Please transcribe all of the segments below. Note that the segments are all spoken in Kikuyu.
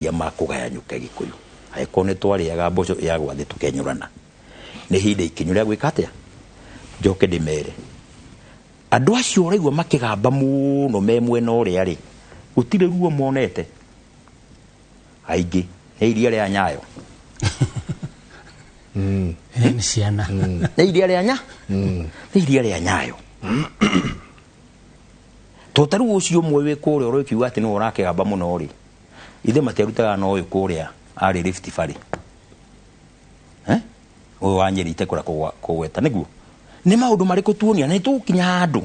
Ma kũgayanyũka Gĩkũyũ, angĩkorwo nĩ twarĩaga mboco ya gwathĩ tũkenyũrana, nĩ ihinda ikinyu rĩa gwĩka atĩa? Njoke ndĩmere andũ acio ũraigua makĩgamba mũno me mwena ũrĩa rĩ, gũtirĩ ruo monete, aingĩ nĩ iria rĩa Nyayo. Nĩ ciana. Nĩ iria rĩa nya nĩ iria rĩa Nyayo, to ta rĩu ũcio ũmwe wĩ kũrĩa ũrokiuga atĩ nĩwe ũrakĩgamba mũno rĩ, ithe matiarutaga na ũyũ kũrĩa arĩ Rift Valley, eh? Ũyũ wa Nyeri itekũra kũgweta nĩguo nĩ maũndũ marĩkũ tuonia nĩ tũgũkinya handũ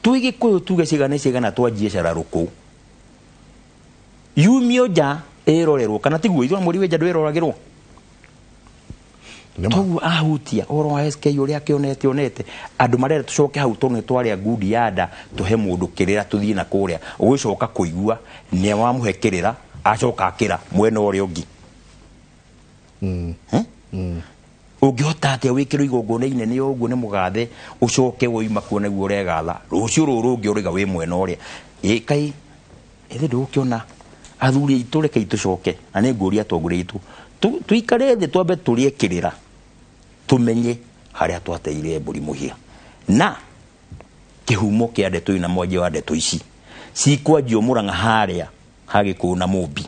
twĩ Gĩkũyũ tuge cigana cigana twanjie cararũkũ yumio nja ĩrorerwo, kana tiguo? Ithuĩ mweri wĩ nja ndwĩroragĩrwo. Nĩ ma. Toguo ahutia ũhoro wa SK ũrĩa akĩonete onete andũ marenda tũcoke hau tondũ nĩ twarĩa ngundi ya nda, tũhe mũndũ kĩrĩra tũthiĩ na kũrĩa ũgĩcoka kũigua nĩ wamũhe kĩrĩra, acoka akĩra mwena ũrĩa ũngĩ. Eh? Ũngĩhota atĩa wĩkĩrwo igongona inene ũguo nĩ mũgathe, ũcoke woima kuo nĩguo ũregatha, rũciũ rũrũ rũngĩ ũrĩga wĩ mwena ũrĩa ĩ kai ĩthĩ ndũgũkĩona? Athuri aitũ, rekei tũcoke na nĩ ngũria atongoria aitũ tũikare thĩ, twambe tũrĩe kĩrĩra, tũmenye harĩa twateire mbũri mũhĩa na kĩhumo kĩa ndeto ina mwanjia wa ndeto ici cikwanjio Mũrang'a harĩa ha Gĩkũyũ na Mũmbi,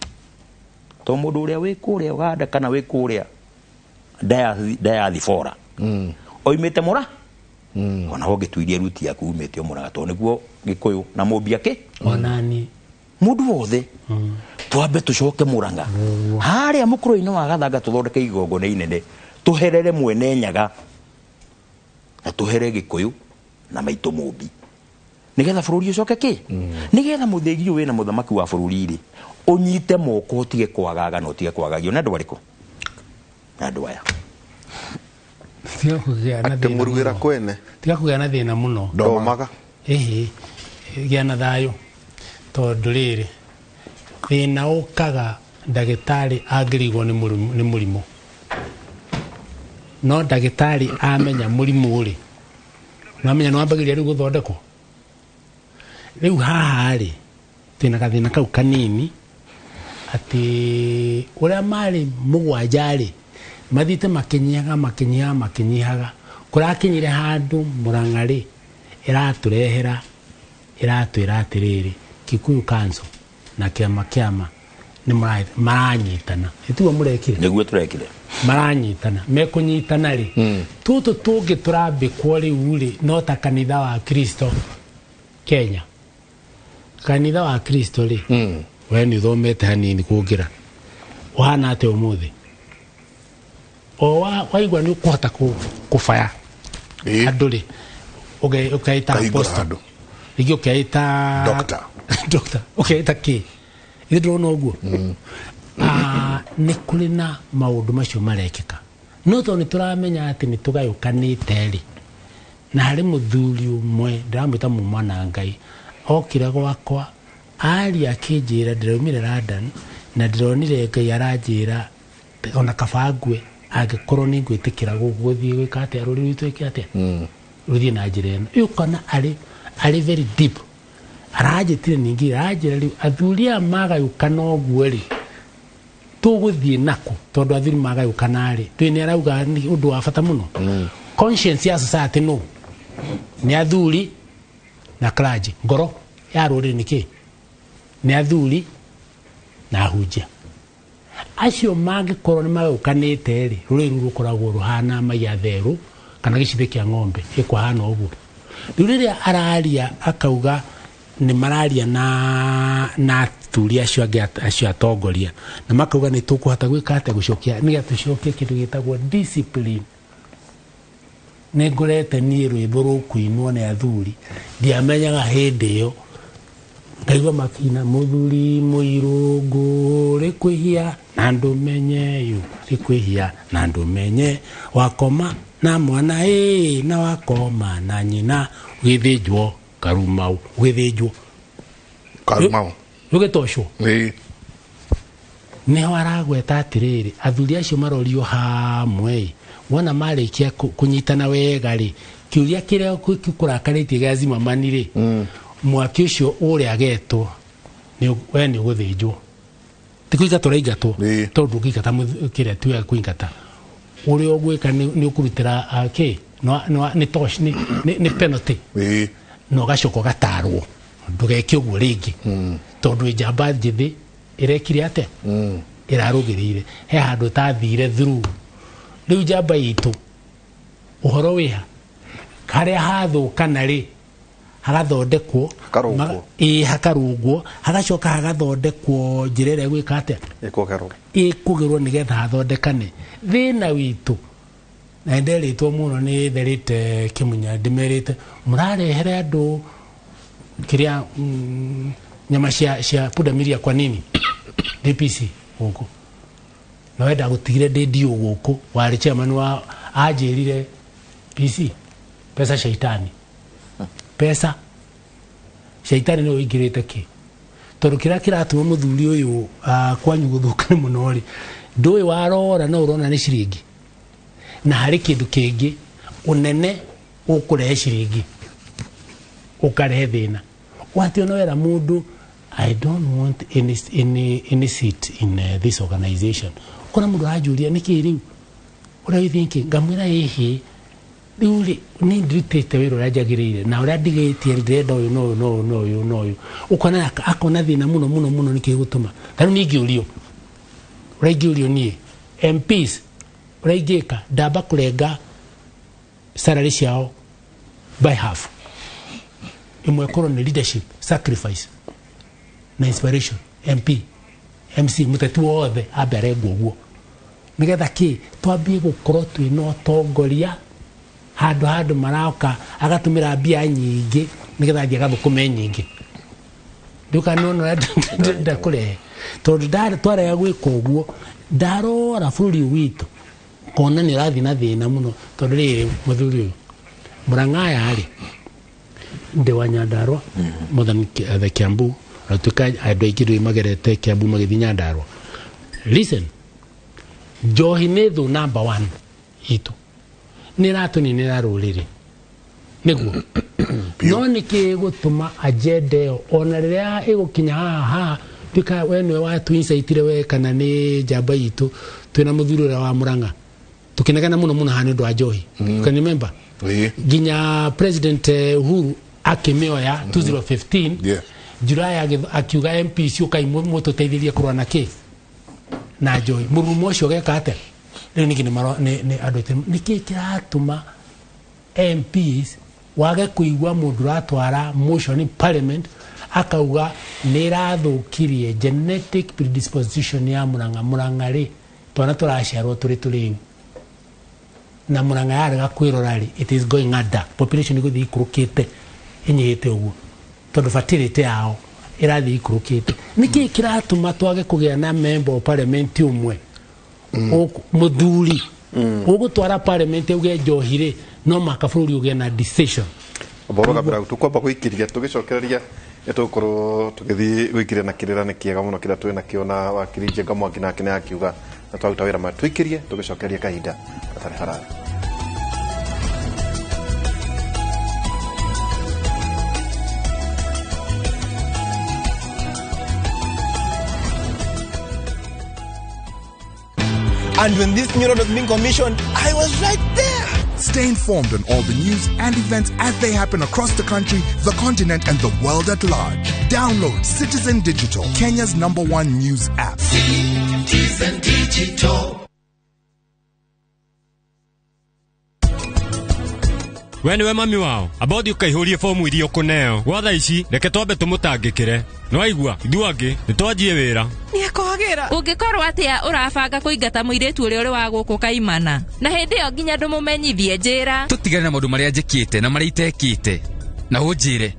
to mũndũ ũrĩa wĩ kũrĩa Uganda kana wĩ kũrĩa diaspora oimĩte mũra ona ũngĩtuirie ruti yaku umĩte o Mũrang'a, tondũ nĩguo Gĩkũyũ na Mũmbi akĩ onani. Mũndũ wothe twambe tũcoke Mũrang'a harĩa mũkũrũ-inĩ wa Gathanga, tũthondeke igongona inene, tũherere mwene Nyaga na tũhere Gĩkũyũ na maitũ Mũmbi, nigetha bũrũri ũcoke kĩ, nigetha mũthĩgi ũyũ wĩna mũthamaki wa bũrũri rĩ ũnyite moko, ũtige kwagaga na ũtige kwagagio nĩ andũ arĩkũ, nĩ andũ aya. Tiga kũgĩa na atĩ thĩna mũruĩra mũno. Kwene. Tiga kũgĩa na thĩna mũno. Ndomaga. Ĩhĩ, gĩa na thayũ, tondũ rĩrĩ thĩna ũkaga ndagĩtarĩ angĩrigwo nĩ mũrimũ, no ndagĩtarĩ amenya mũrimũ rĩ, nĩwamenya nĩwambagĩrĩria rĩu gũthondekwo. Rĩu haha rĩ twĩna gathĩna kau kanini atĩ ũrĩa marĩ mũgwanja rĩ mathiĩte makĩnyihaga, makĩnyihaga, makĩnyihaga, kũrakinyire handũ Mũrang'a rĩ ĩratũrehera, ĩratwĩra atĩrĩrĩ, Kikuyu Council na kĩama nĩ maranyitana, ĩtiguo mũrekire? Nĩguo tũrekire. Maranyitana, mekũnyitana rĩ, tũtũ tũngĩ tũrambĩkwo rĩu rĩ no ta kanitha wa Kristo Kenya. Kanitha wa Kristo rĩ, we nĩ ũthomete hanini kũngĩra, ũhana atĩa ũmũthĩ? O waigua nĩ ũkũhota kũbaya andũ rĩ, ũkeita Ũkahingũra apostle. Handũ. Rĩngĩ ũkeita Doctor. Doctor, ũkeita kĩ? Ithe ndĩrona ũguo. Ah, nĩ kũrĩ na maũndũ macio marekĩka, no tondũ nĩ tũramenya atĩ nĩ tũgayũkanĩte rĩ, na harĩ mũthuri ũmwe ndĩramwĩta muma na Ngai okire gwakwa aria akĩnjĩra, ndĩraumire London na ndĩronire Ngai aranjĩra ona kaba ngue angĩkorwo nĩ ngwĩtĩkĩra gũkũ gũthiĩ gwĩka atĩa, rũrĩrĩ rwitũ ĩke atĩa, rũthiĩ na njĩra ĩno. Rĩu ũkona arĩ very deep aranjĩtire, ningĩ aranjĩra rĩu athuri aya magayũkana ũguo rĩ, tũgũthiĩ nako? Tondũ athuri magayũkana rĩ, ndũĩ nĩ arauga nĩ ũndũ wa bata mũno, conscience ya society no nĩ athuri na clergy. Ngoro ya rũrĩrĩ nĩ kĩ? Nĩ athuri na ahunjia. Acio mangĩkorwo nĩ magayũkanĩte rĩ, rũrĩrĩ rũu rũkoragwo rũhana maiya therũ kana gĩcithĩ kĩa ng'ombe ĩkũhana ũguo. Rĩu rĩrĩa araria akauga nĩ mararia na athuri acio angĩ, acio atongoria, na makauga nĩ tũkũhota gwĩka atĩa, gũcokia, nĩgetha tũcokie kĩndũ gĩtagwo discipline. Nĩ ngorete niĩ rwĩmbo rũkũinwo nĩ athuri ndiamenyaga hĩndĩ ĩyo, ngaigua makina mũthuri mũirũ ngũrĩ kwĩhia na ndũmenye yu rĩ kwĩhia na ndũmenye wakoma na mwana ĩ na wakoma na nyina ũgĩthĩnjwo karumau, ũgĩthĩnjwo. Karumau. Ũgĩtocwo. Ĩĩ. Nĩho aragweta atĩrĩrĩ, athuri acio marorio hamwe, wona marĩkia kũnyitana wega rĩ, kĩũria kĩrĩa kũrakarĩtie gĩa Zimmerman rĩ, mwaki ũcio ũrĩa agetwo we nĩ ũgũthĩnjwo. Ti kũingatwo ũraingatwo tondũ ndũngĩingata kĩrĩa tiwe kũingata ũrĩa ũgwĩka nĩ ũkũrutĩra kĩ nĩ tosh nĩ penalty na ũgacoka ũgatarwo ndũgeke ũguo rĩngĩ tondũ njamba njĩthĩ ĩrekire atĩa ĩrarũgĩrĩire he handũ tathire through rĩu njamba itũ ũhoro wĩha harĩa hathũkana rĩ hagathondekwo hakarũngwo hagacoka hagathondekwo njĩra ĩrĩa ĩgwĩka atĩa ĩkũgerwo nĩgetha hathondekane thĩna witũ na nderĩtwo mũno nĩ therĩte Kĩmunya ndĩmerĩte mũrarehere andũ kĩrĩa nyama cia pundamilia kwa nini DPC gũkũ na wenda gũtigire ndĩ ndiũ gũkũ warĩ chairman wa anjĩrire PC pesa shaitani pesa shaitani nĩ ũingĩrĩte kĩ tondũ kĩrĩa kĩratũma mũthuri ũyũ kwanyu gũthũkane mũno rĩ ndũĩ warora no ũrona nĩ ciringi na harĩ kĩndũ kĩngĩ ũnene ũkũrehe ciringi ũkarehe thĩna watĩ ona wera mũndũ I don't want any seat in this organization kona mũndũ aranjũria nĩkĩ rĩu ũrĩa you thinking ngamwĩra ĩhĩ rĩu rĩ niĩ ndirutĩte wĩra ũrĩa njagĩrĩire na ũrĩa ndigĩtie ndĩrenda ũyũ na ũyũ na ũyũ na ũyũ na ũyũ ũkona akona thĩna mũno mũno mũno nĩkĩ gũtũma ta rĩu niĩ ingĩũrio ũrĩa ingĩũrio niĩ MPs ũrĩa ingĩka ndamba kũrenga salary ciao by half ĩmwe ĩkorwo nĩ leadership sacrifice na inspiration MP MC mũteti wothe ambe arengwo ũguo nĩgetha kĩ twambie gũkorwo twĩna ũtongoria handũ handũ marauka agatũmĩra mbia nyingĩ nĩgetha athiĩ agathũkũme nyingĩ ndukanona ndakũrehe tondũ twarega gwĩka ũguo ndarora bũrũri ũyũ witũ kona nĩ ũrathiĩ na thĩna mũno tondũ rĩrĩ mũthuri ũyũ Mũrang'aya rĩ ndĩ wa Nyandarua more than the Kiambu natuĩka andũ aingĩ rĩu magerete Kiambu magĩthiĩ Nyandarua listen njohi nĩ thũ number 1 itũ nĩ ĩratũninĩra rũrĩrĩ nĩguo no nĩkĩ gũtũma agenda ĩyo ona rĩrĩa ĩgũkinya haha haha tuĩka we nĩwe watũincaitire we kana nĩ njamba itũ twĩna mũthuri ũrĩa wa Mũrang'a tũkĩnegena mũno mũno haha nĩ ũndũ wa njohi you can remember nginya President Uhuru akĩmĩoya 2015 July akiuga MP ciũkai mũtũteithĩrie kũrũa na kĩ na njohi mũrurumo ũcio ũgeka atĩa rĩu ningĩ nĩ andũ nĩkĩ kĩratũma MPs wage kũigua mũndũ ũratwara motion parliament akauga nĩ ĩrathũkirie genetic predisposition ya Mũrang'a Mũrang'a rĩ twana tũraciarwo tũrĩ tũrĩu na Mũrang'a yarega kwĩrora rĩ it is going under population ĩgũthiĩ ikũrũkĩte ĩnyihĩte ũguo tondũ fertility yao ĩrathiĩ ikũrũkĩte nĩkĩ kĩratũma twage kũgĩa na member of parliament ũmwe mũthuri ũgũtwara parliament auge njohi rĩ no maka bũrũri ũgĩe na decision boro kabira tukwamba gũikĩria tũgĩcokereria nĩtũgũkorwo tũgĩthiĩ gũikĩria na kĩrĩra nĩ kĩega mũno kĩrĩa twĩ nakĩo na wakiri Njenga Mwangi nake nĩ akiuga na twaruta wĩra ma tũikĩrie tũgĩcokereria kahinda gatarĩ haraya. And when this new road was being commissioned, I was right there. Stay informed on all the news and events as they happen across the country, the continent, and the world at large. Download Citizen Digital, Kenya's #1 news app. Citizen Digital. We niwe mami wao amba ũthiĩ ũkaihũrie fomu iria ũkũneo gwa thaa ici reke twambe tũmũtangĩkĩre nĩwaigua ithuĩ angĩ nĩtwanjie wĩra nĩekwagĩra ũngĩkorwo atĩa ũrabanga kũingata mũirĩtu ũrĩa ũrĩ wa gũkũ kaimana na hĩndĩ ĩyo nginya ndũmũmenyithie njĩra tũtigane na maũndũ marĩa njĩkĩte na marĩa itekĩte na ũnjĩre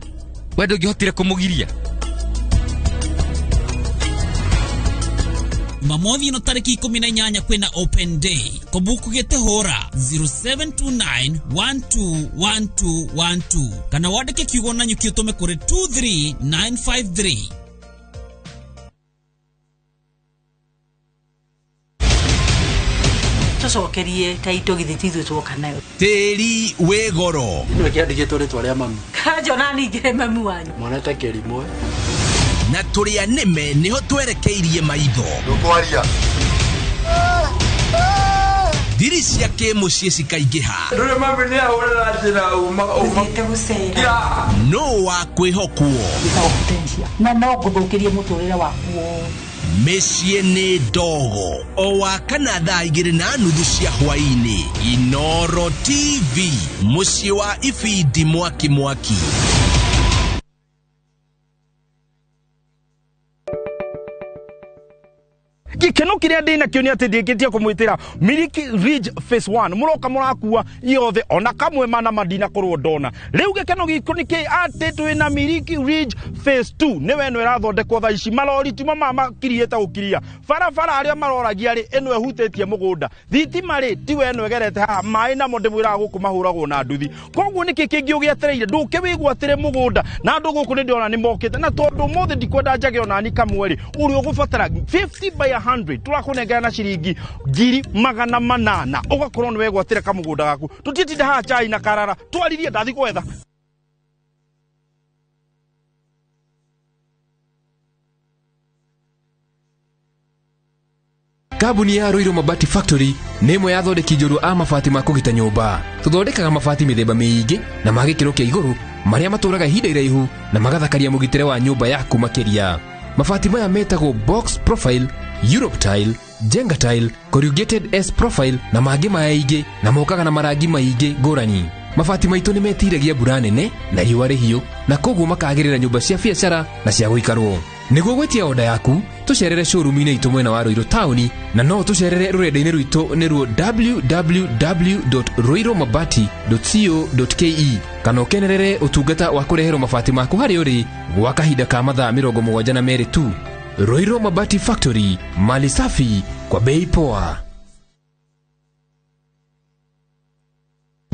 we ndũngĩhotire kũmũgiria Jumamothi ĩno tarĩki 18 kwĩna open day kũbuku gĩtĩ hũra 0729121212 kana wandĩke kiugo na nyuki ũtũme kũrĩ 23953. Tũcokerie ta indo githĩ ti ithuĩ twoka nayo tĩri wĩ goro nĩwe kĩandĩkĩtwo rĩtwa rĩa mami kanjona ningĩre mami wanyu mwana ta kĩrimũ. Na tũrĩa nĩme nĩho twerekeirie maitho. Ndũkwaria. Thiri cia kĩmũciĩ cikaingĩha. Ndũrĩ mami nĩ ahũrĩra njĩra uma uma. Nũ wa kwĩhokwo? Na no ngũthũkĩrie mũtũrĩre waku wothe. Mĩciĩ nĩ ndogo o wa kana thaa 2:30 cia hwaĩ-inĩ. Inoro TV, mũciĩ wa ibindi mwaki mwaki. Gĩkeno kĩrĩa ndĩ nakĩo nĩ atĩ ndĩkĩtie kũmwĩtĩra Miliki Ridge Phase 1 mũroka mũrakua yothe ona kamwe mana mandinakorwo ndona. Rĩu gĩkeno gĩkũ nĩ kĩ atĩ twĩna Miliki Ridge Phase 2 nĩwe ĩno ĩrathondekwo thaa ici marori tuma ma makiriĩte gũkiria barabara arĩa maroragia rĩ ĩno ĩhutĩtie mũgũnda thitima rĩ tiwe ĩno ĩgerete haha maĩ namo ndĩmwĩraga gũkũ mahũragwo na nduthi. Koguo nĩkĩ kĩngĩ ũgĩetereire ndũke wĩgwatĩre mũgũnda na andũ gũkũ nĩ ndĩrona nĩ mokĩte na tondũ ũmũthĩ ndikwenda njage onani kamwe rĩ ũrĩa ũgũbatara 50 by 100 tũrakũnengera na ciringi 800,000 ũgakorwo nĩ wegwatĩra kamũgũnda gaku. Tũtitinda haha chai na karara twaririe ndathi gwetha. Kambuni ya Ruiru Mabati Factory nĩ ĩmwe ya athondeki njorua a mabati ma kũgita nyũmba. Tũthondekaga mabati mĩthemba mĩingĩ na ma gĩkĩro kĩa igũrũ marĩa matũraga ihinda iraihu na magathakaria mũgitĩre wa nyũmba yaku makĩria. Mabati maya metagwo box profile, Europe tile, Jenga tile, corrugated S profile na mangĩ maingĩ na mokaga na marangi maingĩ ngũrani. Mabati maitũ nĩ metiragia mbura nene na riũa rĩhiũ na koguo makagĩrĩra nyũmba cia biacara na cia gũikarwo. Nĩguo gwĩtia oda yaku tũcerere showroom-inĩ itũ mwena wa Ruiru taũni na no tũcerere rũrenda-inĩ rwitũ nĩruo www.ruirumabati.co.ke kana ũkenerere ũtungata wa kũreherwo mabati maku harĩa ũrĩ gwa kahinda ka mathaa 72 tu. Ruiru Mabati Factory, mali safi kwa bei poa.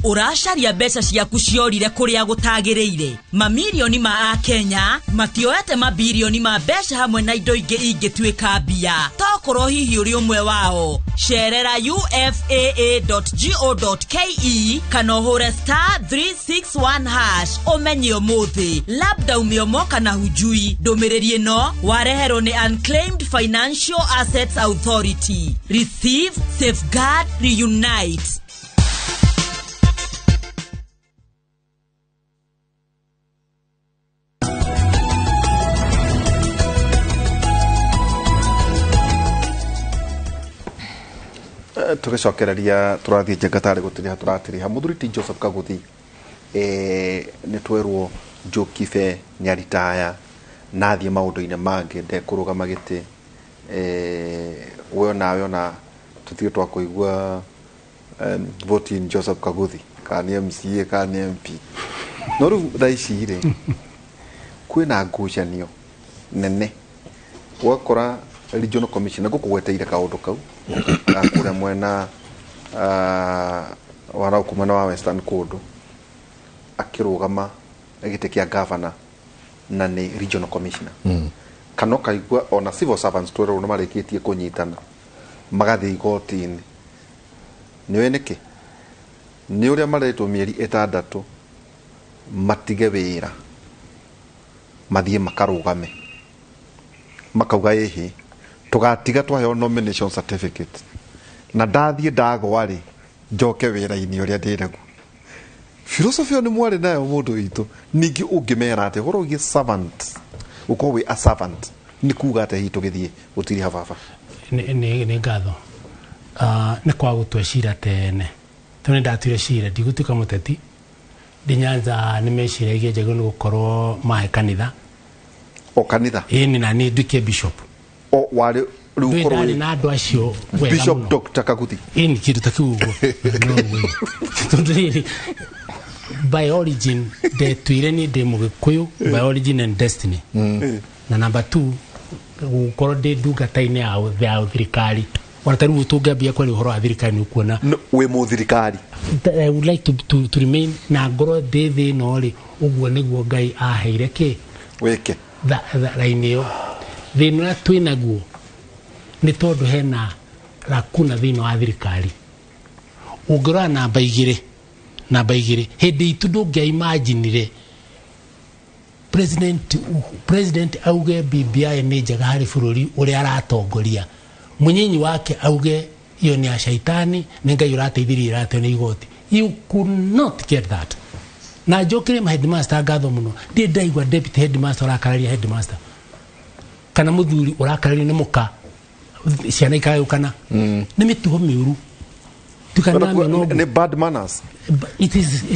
Ũracaria mbeca ciaku ciorire kũrĩa gũtagĩrĩire. Mamirioni ma Akenya matioete mabirioni ma mbeca hamwe na indo ingĩ ingĩtuĩka mbia. Tokorwo hihi ũrĩ ũmwe wao. Cerera ufaa.go.ke kana ũhũre star 361 hash ũmenye ũmũthĩ. Labda umeomoka na hujui. Ndũmĩrĩri ĩno wareherwo nĩ Unclaimed Financial Assets Authority. Receive, safeguard, reunite. Tũgĩcokereria tũrathiĩ njenga tarĩ gũtiriha tũratiriha mũthuri ti Joseph Kaguthi nĩ twerwo Njokibe nĩaritaya na athiĩ maũndũ-inĩ mangĩ ndekũrũgama gĩtĩ we onawe ona tũtige twa kũigua vote in Joseph Kaguthi kana nĩ MCA kana nĩ MP no rĩu thaa ici rĩ kwĩna ngucanio nene ũgakora regional commission ngũkũgweteire kaũndũ kau kũrĩa mwena wa gũkũ mwena wa Western kũndũ akĩrũgama gĩtĩ kĩa governor na nĩ regional commissioner kana ũkaigua ona civil servants twerwo nĩ marĩkĩtie kũnyitana magathiĩ igoti-inĩ nĩũĩ nĩkĩ nĩ ũrĩa maretwo mĩeri 6 matige wĩra mathiĩ makarũgame makauga ĩhĩ tũgatiga twaheo nomination certificate na ndathiĩ ndagwa rĩ njoke wĩra-inĩ ũrĩa ndĩ naguo. Philosophy ĩyo nĩ mwarĩ nayo mũndũ witũ ningĩ ũngĩmera atĩ ũhoro wĩgiĩ servant ũkorwo wĩ a servant nĩ kuga atĩ hihi tũgĩthiĩ gũtiriha baba. Nĩ ngatho nĩ kwa gũtua cira tene tondũ nĩ ndatuire cira ndigũtuĩka mũteti ndĩ Nyanza nĩ meciragia njagĩrĩirwo nĩ gũkorwo mahe kanitha o kanitha ĩni na niĩ nduĩke bishop o warĩ rĩu ũkorwo ndarĩ na andũ acio wega Bishop mũno. Dr. Kaguthi ĩni kĩndũ ta kĩu ũguo no ũguo tondũ rĩrĩ by origin ndetuire niĩ ndĩ mũgĩkũyũ by origin and destiny na number 2 gũkorwo ndĩ ndungata-inĩ ya thirikari ona ta rĩu tũngĩambia kwaria ũhoro wa thirikari nĩ ũkuona wĩ mũthirikari. I would like to remain na ngorwo ndĩ thĩ ĩno rĩ ũguo nĩguo Ngai aheire kĩ wĩke raini ĩyo. Thĩna ũrĩa twĩ naguo nĩ tondũ hena lakuna thĩinĩ wa thirikari. Ũngĩrora namba igĩrĩ hĩndĩ itũ ndũngĩaimaginire President auge BBI nĩ njega harĩ bũrũri ũrĩa aratongoria, mũnyinyi wake auge iyo nĩ ya shaitani, nĩ Ngai ũrateithirie irateo nĩ igoti. You could not get that. Na njokere ma headmaster ngatho mũno, ndirĩ ndaigua deputy headmaster ũrakararia headmaster kana mũthuri ũrakarario nĩ mũka, ciana ikagayũkana. Nĩ mĩtugo mĩũru. Tukanamĩona ũguo. Nĩ bad manners. It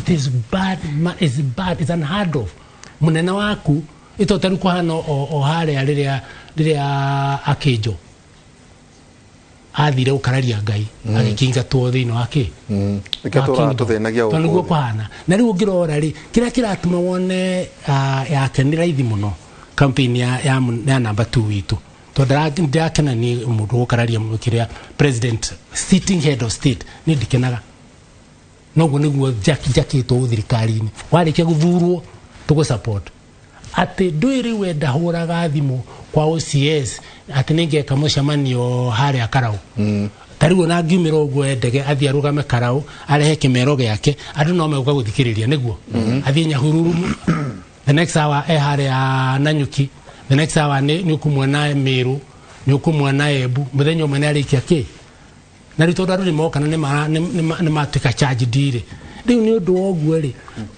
is bad, it's bad, it's unheard of. Munene waku itotaru kuhana o haria riria akinjo athire gukararia Ngai, agĩkingatwo thĩinĩ wa kĩ. Nĩkĩo tũraga tũthĩnagia tondũ nĩguo gũkũ thĩ. Kũhana na rĩu ũngĩrora rĩ, kĩrĩa kĩratũma wone yake nĩ raithi mũno campaign ya namba 2 witũ, tondũ ndirakena nĩ mũndũ gũkararia kĩrĩa president, sitting head of state, nĩ ndikenaga. Noguo nĩguo njakĩtwo thirikari-inĩ, warĩkia gũthurwo tũgũ support atĩ ndũĩ rĩu we ndahũraga thimũ kwa OCS atĩ nĩngeka mũcemanio harĩa Karau. Ta rĩu ona ngiumĩra ũguo endege athiĩ arũgame Karau arehe kĩmero gĩake, andũ no megũka gũthikĩrĩria nĩguo athiĩ Nyahururu, the next hour e harĩa Nanyuki, the next hour nĩ ũkũmuona Meru, nĩ ũkũmuona Embu, mũthenya ũmwe nĩ arĩkia kĩ. Na rĩu tondũ andũ nĩ moka na nĩ matuĩka charged rĩ, rĩu nĩ ũndũ wa ũguo rĩ,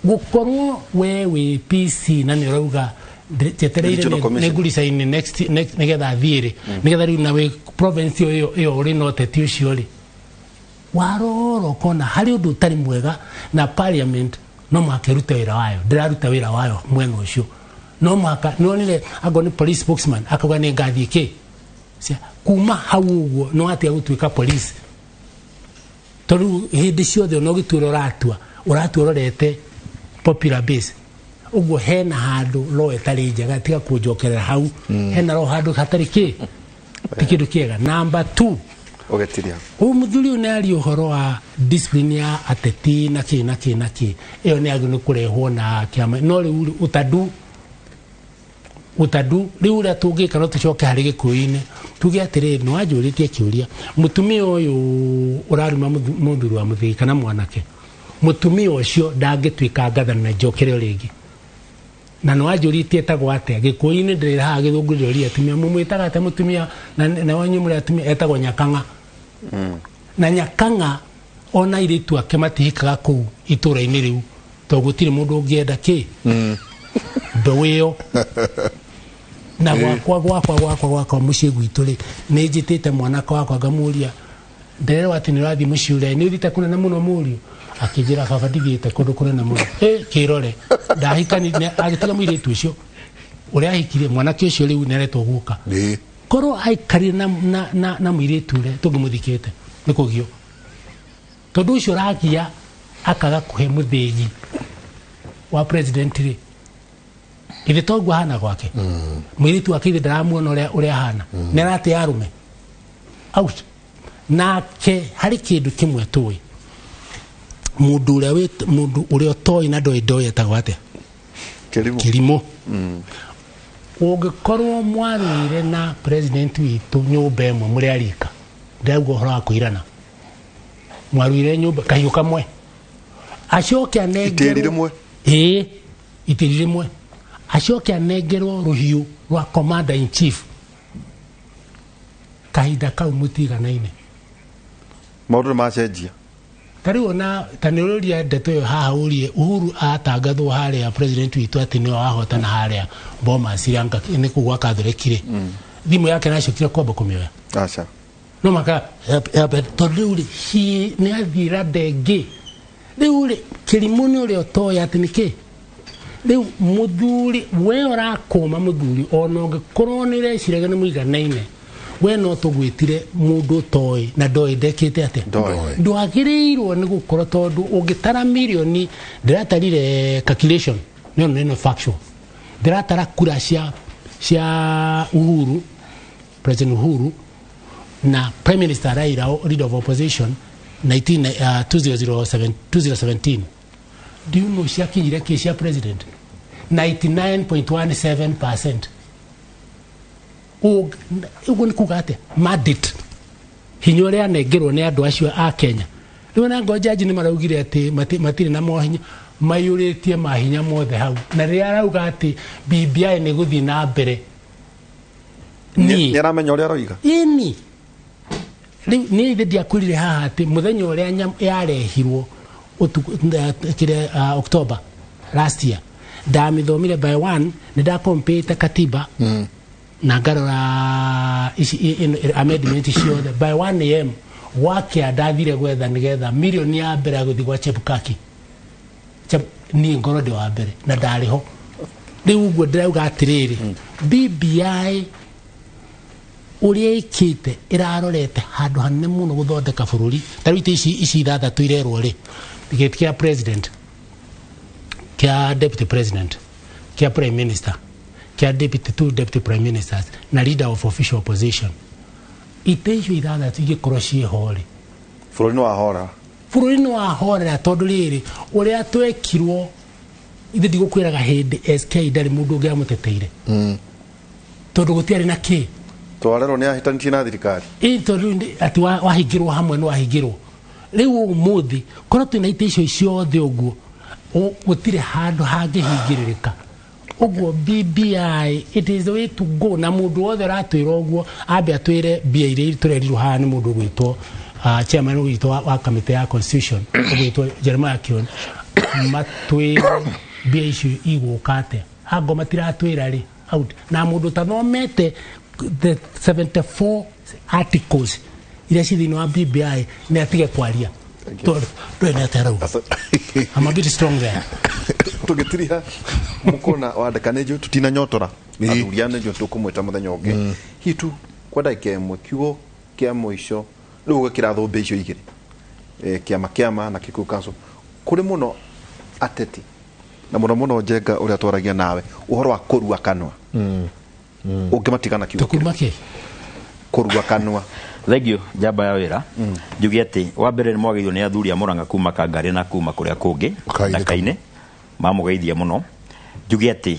gũkorwo we wĩ PC na nĩ ũrauga njetereire Regional Commission. Nĩ nguricaini next nĩgetha thiĩ rĩ, nĩgetha rĩu na wĩ province ĩyo ũrĩ na ũteti ũcio rĩ, warora ũkona harĩ ũndũ ũtarĩ mwega. Na parliament no mũhaka ĩrute wĩra wayo, ndĩraruta wĩra wayo mwena ũcio. No mũhaka nĩwonire angorwo nĩ police spokesman akauga nĩ ngathiĩ kĩ. Kuma hau ũguo no atia gũtuĩka police, tondũ hĩndĩ ciothe ona ũgĩtuĩra ũratua ũrorete popular base ũguo. Hena handũ law ĩtarĩ njega, tiga kũnjokerera hau. Hena law handũ hatarĩ kĩ, ti kĩndũ kĩega. Number 2, Ũgetiria. Ũyũ mũthuri ũyũ nĩ aria ũhoro wa discipline ya ateti na kĩ na kĩ na kĩ, ĩyo nĩ yagĩrĩirwo nĩ kũrehwo na kĩama. No rĩu rĩ, ũtadu rĩu ũrĩa tũngĩka, no tũcoke harĩ gĩkũyũ-inĩ tuge atĩrĩrĩ, nĩ wanjũrĩtie kĩũria, mũtumia ũyũ ũraruma mũthuri wa mũthii kana mwanake, mũtumia ũcio ndangĩtuĩka ngathana. Na njokere o rĩngĩ, na nĩ wanjũrĩtie etagwo atĩa gĩkũyũ-inĩ, ndĩrĩ haha gĩthũngũ ndĩroria atumia mũmwĩtaga atĩa mũtumia, na wanyu mũrĩ atumia etagwo nyakang'a. Na nyakang'a ona airĩtu ake matihikaga kũu itũra-inĩ rĩu, tondũ gũtirĩ mũndũ ũngĩenda kĩ mbeũ ĩyo. Na gwakwa mũciĩ gwitũ rĩ, nĩ njĩtĩte mwanake wakwa ngamũria, ndererwo atĩ nĩ ũrathiĩ mũciĩ ũrĩa, nĩ ũthiĩte kũnene mũno mũriũ? Akĩnjĩra, "Baba, ndithiĩte kũndũ kũnene mũno." Ĩ kĩrore ndahikani agĩtiga mũirĩtu ũcio ũrĩa ahikirie, mwanake ũcio rĩu nĩaretwo guka. Korwo aikarire na mũirĩtu ũrĩa tũngĩmũthikĩte nĩ kũgio, tondũ ũcio ũragia akaga kũhe mũthĩgi wa president rĩ, ithe toguo ahana gwake mũirĩtu wake, ithe ndaramuona ũrĩa ahana, nĩ aratĩ arũme out nake. Harĩ kĩndũ kĩmwe tũĩ, mũndũ ũrĩa ũtoĩ na ndoĩ ndoĩ etagwo atĩa? Kĩrimũ. Kĩrimũ. Ũngĩkorwo mwarũire na president witũ nyũmba ĩmwe mũrĩ arika, ndĩrauga ũhoro wa kũirana, mwaruire nyũmba kahiũ kamwe, acoke anengerwo Itĩri rĩmwe? Ĩĩ, itĩri rĩmwe, acoke anengerwo rũhiũ rwa commander in chief, kahinda kau mũtiganaine. Maũndũ nĩ macenjia. Ta rĩu ona ta nĩ ũrũria ndeto ĩyo haha, ũrie Uhuru atangathwo harĩa president witũ atĩ nĩwe wahotana harĩa Bomas nĩ kũu gwa Kathorekire, thimũ yake nacokire kwamba kũmĩoya? Aca. No maka tondũ rĩu rĩ hi nĩ athira ndengĩ. Rĩu rĩ, kĩrimũ nĩ ũrĩa ũtoĩ atĩ nĩ kĩ. Rĩu mũthuri we ũrakũma mũthuri, ona ũngĩkorwo nĩ ũreciragia nĩ mũiganaine, we no tũgwĩtire mũndũ ũtoĩ na ndoĩ ndekĩte atĩa. Ndoĩ. Ndwagĩrĩirwo nĩ gũkorwo, tondũ ũngĩtara mirioni, ndĩratarire calculation no nĩ factual, ndĩratara kura cia Uhuru, President Uhuru na Prime Minister Raila, leader of opposition, 19, 2007, 2017, do you know ciakinyire kĩ cia president? 99.17%. Ũguo nĩ kuga atĩa? Mandate, hinya ũrĩa anengerwo nĩ andũ acio a Kenya. Rĩu na ngo jaji nĩ maraugire atĩ matirĩ na mohinya. Maiyũrĩtie mahinya mothe hau na rĩrĩa arauga atĩ BBI nĩ gũthiĩ na mbere niĩ Nĩ aramenya ũrĩa aroiga. Ĩni rĩu niĩ ithe ndiakwĩrire haha atĩ mũthenya ũrĩa yarehirwo ũtukũ kĩrĩa October last year ndamĩthomire by one nĩ ndakompĩte katiba na ngarora ici amendment ciothe by 1 am gwakĩa ndathire gwetha nĩgetha milioni ya mbere ya gũthiĩ gwa Chebukati. Niĩ ngorwo ndĩ wa mbere na ndarĩ ho. Rĩu ũguo ndĩrauga atĩrĩrĩ, BBI ũrĩa ĩkĩte ĩrarorete handũ hanene mũno gũthondeka bũrũri. Ta rĩu itĩ ici ithathatũ irerwo rĩ, gĩtĩ kĩa president, kĩa deputy president, kĩa prime minister, kĩa deputy two deputy prime ministers na leader of official opposition, itĩ icio ithathatũ ingĩkorwo ciĩho rĩ, bũrũri nĩ wahora. Bũrũri nĩ wahorera tondũ rĩrĩ ũrĩa twekirwo ithe ndigũkwĩraga hĩndĩ SK ndarĩ mũndũ ũngĩ amũteteire tondũ gũtiarĩ na kĩ. Twarerwo nĩ ahĩtanĩtie na thirikari. Ĩ tondũ atĩ wahingĩrwo hamwe nĩ wahingĩrwo. Rĩu ũmũthĩ korwo twĩna itĩ icio ciothe ũguo gũtirĩ handũ hangĩhingĩrĩrĩka. Ũguo BBI it is the way to go na mũndũ wothe ũratwĩra ũguo ambe atwĩre mbia iria tũrerirwo haha nĩ mũndũ ũgwĩtwo chairman ũgwĩtwo wa kamĩtĩ ya constitution ũgwĩtwo Jeremiah Kioni, matwĩre mbia icio igũka atĩa. Ango matiratwĩra rĩ out na mũndũ ũtathomete the 74 articles iria ci thĩinĩ wa BBI nĩ atige kwaria tondũ ndũrĩ na atĩa arauga. I'm a bit strong there. Tũgĩtiriha mũkona wandĩka nĩ njũĩ tũtinanyotora athuri aya nĩ njũĩ tũkũmwĩta mũthenya ũngĩ hihi tu kwa ndagĩka ĩmwe kiugo kĩa mũico rĩu ũgĩkĩra thũmbĩ icio igĩrĩ kĩama kĩama na Kikuyu Council kũrĩ mũno ateti na mũno mũno Njenga ũrĩa twaragia nawe ũhoro wa kũrua kanua ũngĩmatigana kiugo tũkuruma kĩ kũrua kanua. Thank you njamba ya wĩra. Njuge atĩ wa mbere nĩ mwagĩrĩirwo nĩ athuri a Murang'a kuma Kangarĩ na kuma kũrĩa kũngĩ Ndakaine mamũgeithia mũno. Njuge atĩ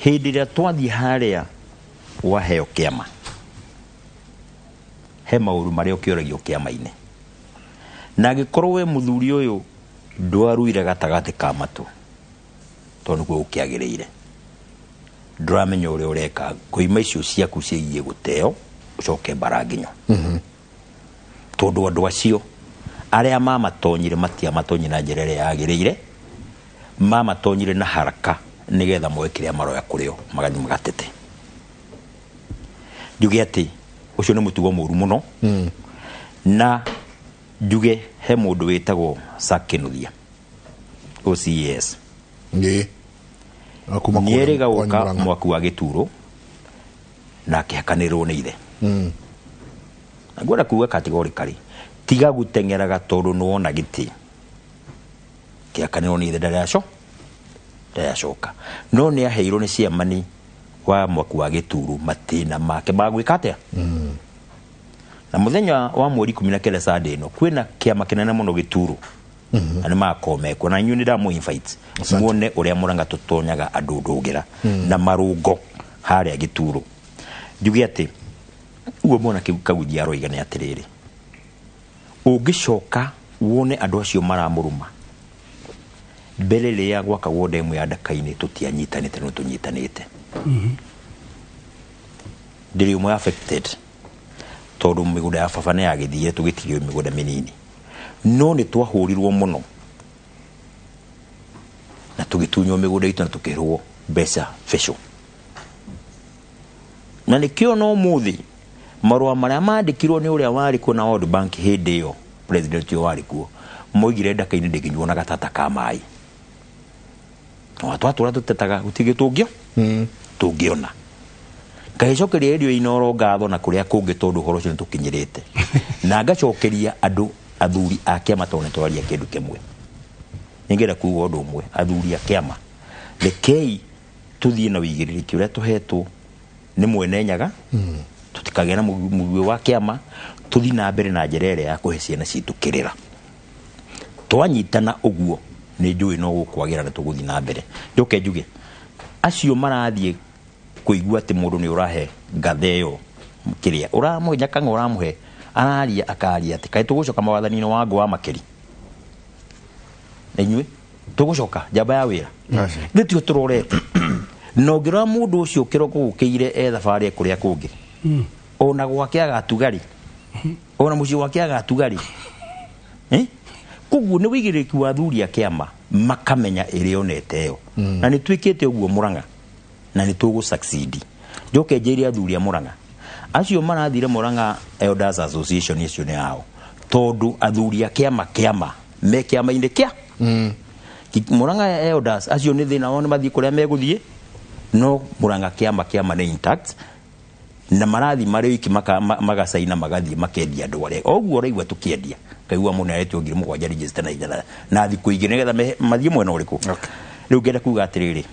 hĩndĩ ĩrĩa twathiĩ harĩa waheo kĩama he maũru marĩa ũkĩũragio kĩama-inĩ na angĩkorwo we mũthuri ũyũ ndwaruire gatagatĩ ka matũ tondũ nĩguo ũkĩagĩrĩire ndũramenya ũrĩa ũreka ngũima icio ciaku ciĩgiĩ gũteo ũcoke mbara nginyo tondũ andũ acio arĩa mamatonyire matiamatonyire na njĩra ĩrĩa yagĩrĩire mamatonyire na haraka nĩgetha moe kĩrĩa maroya kũrĩo magathiĩ magatete. Njuge atĩ ũcio nĩ mũtugo mũru mũno na njuge he mũndũ wĩtagwo Sakinuthia OCS nĩerĩga gũka mwaki wa gĩturo na akĩhakanĩrwo nĩ ithe. Na ngwenda kuga categorically tiga gũteng'eraga tondũ nĩwona gĩtĩ kĩhakanĩrwo nĩ ithe ndaracoka no nĩ aheirwo nĩ ciamani wa mwaki wa gĩturo matĩna make magwĩka atĩa. Na mũthenya wa mweri 19 Sunday ĩno kwĩna kĩama kĩnene mũno gĩturo na nĩ makomekwo na inyuĩ nĩ ndamũ invite muone ũrĩa Murang'a tũtonyaga andũ ndũgĩra na marũngo harĩa gĩturo. Njuge atĩ ũguo mwana Kaguthia aroiga nĩ atĩrĩrĩ ũngĩcoka wone andũ acio maramũrũma mbere rĩrĩa gwakagwo ndemu ya Ndakainĩ tũtianyitanĩte no tũnyitanĩte. Ndĩrĩ ũmwe affected tondũ mĩgũnda ya baba nĩ yagĩthire tũgĩtigio mĩgũnda mĩnini no nĩ twahũrirwo mũno na tũgĩtunywo mĩgũnda itũ na tũkĩrwo mbeca becũ na nĩkĩo no mũthĩ marũa marĩa mandĩkirwo nĩ ũrĩa warĩ kuo na World Bank hĩndĩ ĩyo president ũyũ warĩ kuo moigire Ndakainĩ ndĩngĩnyuo na gatata ka maĩ no twatũra tũtetaga gũtirĩ tũngĩo tũngĩona ngacokeria ĩrio Inoro ngatho na kũrĩa kũngĩ tondũ ũhoro ũcio nĩ tũkinyĩrĩte na ngacokeria andũ athuri a kĩama tondũ nĩ twaria kĩndũ kĩmwe. Nĩngenda kuga ũndũ ũmwe athuri a kĩama rekei tũthiĩ na ũigĩrĩrĩki ũrĩa tũhetwo nĩ mwene Nyaga tũtikagĩa na mũguĩ wa kĩama tũthiĩ na mbere na njĩra ĩrĩa ya kũhe ciana citũ kĩrĩra twanyitana ũguo nĩ njũĩ no gũkwagĩra na tũgũthiĩ na mbere. Njoke njuge acio marathiĩ kũigua atĩ mũndũ nĩ ũrahe ngathe ĩyo kĩrĩa ũramũhe Nyakang'a ũramũhe araria akaria atĩ kaĩ tũgũcoka mawathani-inĩ wa ngũ wa makĩri na inyuĩ Tũgũcoka njamba ya wĩra. Nĩ tio tũrorete. Na ũngĩrora mũndũ ũcio kĩroko gũkĩire e thabarĩ kũrĩa kũngĩ. Ona gwake agatuga-rĩ. Ona mũciĩ wake agatuga-rĩ. Koguo nĩ wĩigĩrĩrĩki wa athuri a kĩama makamenya ĩrĩa onete ĩyo. Na nĩ twĩkĩte ũguo Murang'a na nĩ tũgũ succeed. Njoke njĩre athuri a Murang'a acio marathire Murang'a Elders Association icio nĩ ao tondũ athuri a kĩama me kĩama-inĩ kĩa Murang'a Elders acio nĩ thĩna wao nĩ mathiĩ kũrĩa megũthiĩ no Murang'a kĩama nĩ intact na marathi marĩ wiki magacaina magathiĩ makendia andũ arĩa oguo ũraigua tũkĩendia kaigua mũndũ aretwo 7,000 register na igana na thikũ igĩrĩ nĩgetha mathiĩ mwena ũrĩkũ. Rĩu ngenda kuga atĩrĩrĩ